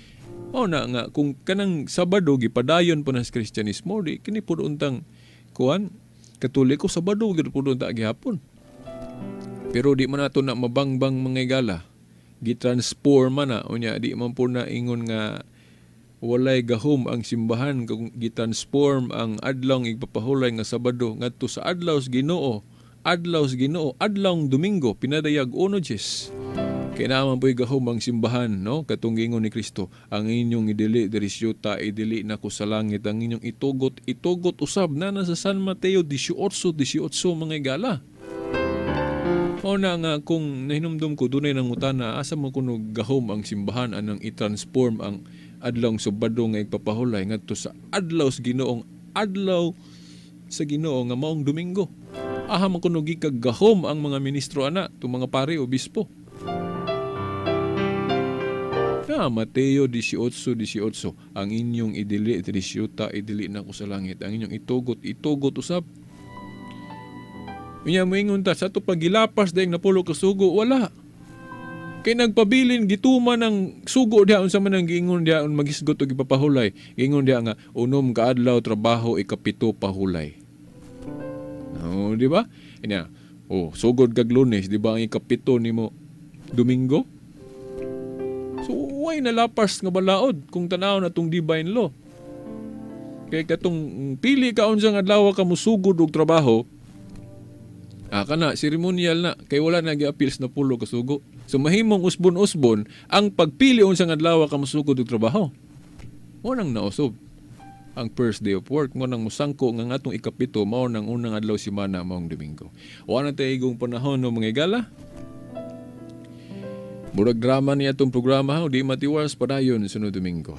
Mao na nga kung kanang Sabado gipadayon pa na sa Kristyanismo, di kini pud untang kuan Katoliko Sabado gyud pud unta gihapon. Pero di man nato na mabangbang mga igala. Gitransform man na unya di man pud na ingon nga walay gahom ang simbahan kung gitransform ang adlawng igpapahulay nga Sabado ngadto sa adlaw sa Ginoo, adlaw sa Ginoo, adlawng Domingo, pinadayag 1:10. Kay naman po'y gahom ang simbahan, no? Katong giingon ni Kristo, ang inyong idili diri sa yuta, idili nako sa langit, ang inyong itugot, itugot usab na nasa San Mateo 18:18 mga igala. Mao na nga kung nahinumdum ko dunay nangutana asa man kuno gahom ang simbahan anang i-transform ang adlawng Sabado nga igpapahulay ngadto sa adlaw sa Ginoong, adlaw sa Ginoo nga maong Domingo. Aha man kuno gikagahom ang mga ministro ana, tong mga pare o obispo. Na Mateo 18:18, ang inyong idili diri sa yuta, idili nako sa langit, ang inyong itugot, itugot usab. Unya moingon ta sa ato pagilapas dayeng napulo ka sugo, wala. Kay nagpabilin gituman ang sugo diha unsa man ang giingon diha magisgot og ipapahulay. Giingon diha nga unom ka adlaw trabaho, ikapito pahulay. No, di ba? Inya, oh, sugod kag Lunes, di ba ang ikapito nimo Domingo? So way nalapas nga balaod kung tan-aw na tong divine law. Kay katong pili ka unsang adlaw ka mosugod og trabaho, kana ceremonial na kay wala na gi-appeals na pulo ka sugo. So mahimong usbon-usbon ang pagpili unsang adlaw ka mosugod og trabaho. Mo nang nausob ang first day of work, mo nang mosangko nga ngatong ikapito mao nang unang adlaw semana maong Domingo. Wa na tay igong panahon no mga igala. Murag drama niya itong programa, di matiwas padayon sunod Domingo.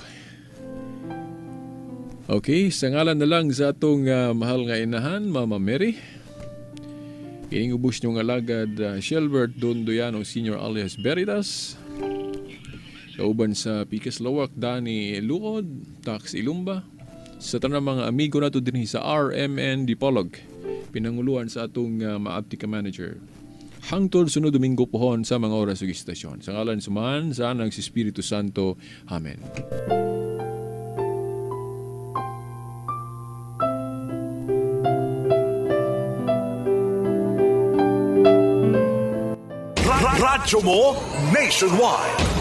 Okay, sa ngalan na lang sa atong mahal nga inahan, Mama Mary. Kining ubos niyong alagad, Shelbert Dondoyano Sr. alias Veritas. Kauban sa Pikas Lawak, Dani Luod, Tax Ilumba. Sa tanang mga amigo nato dinhi sa RMN Dipolog. Pinanguluan sa atong maabti ka manager. Hangtod sunod Domingo pohon sa mga oras ug istasyon. Sa ngalan sa Amahan, sa Anak, sa Espiritu Santo. Amen. Radyo mo nationwide.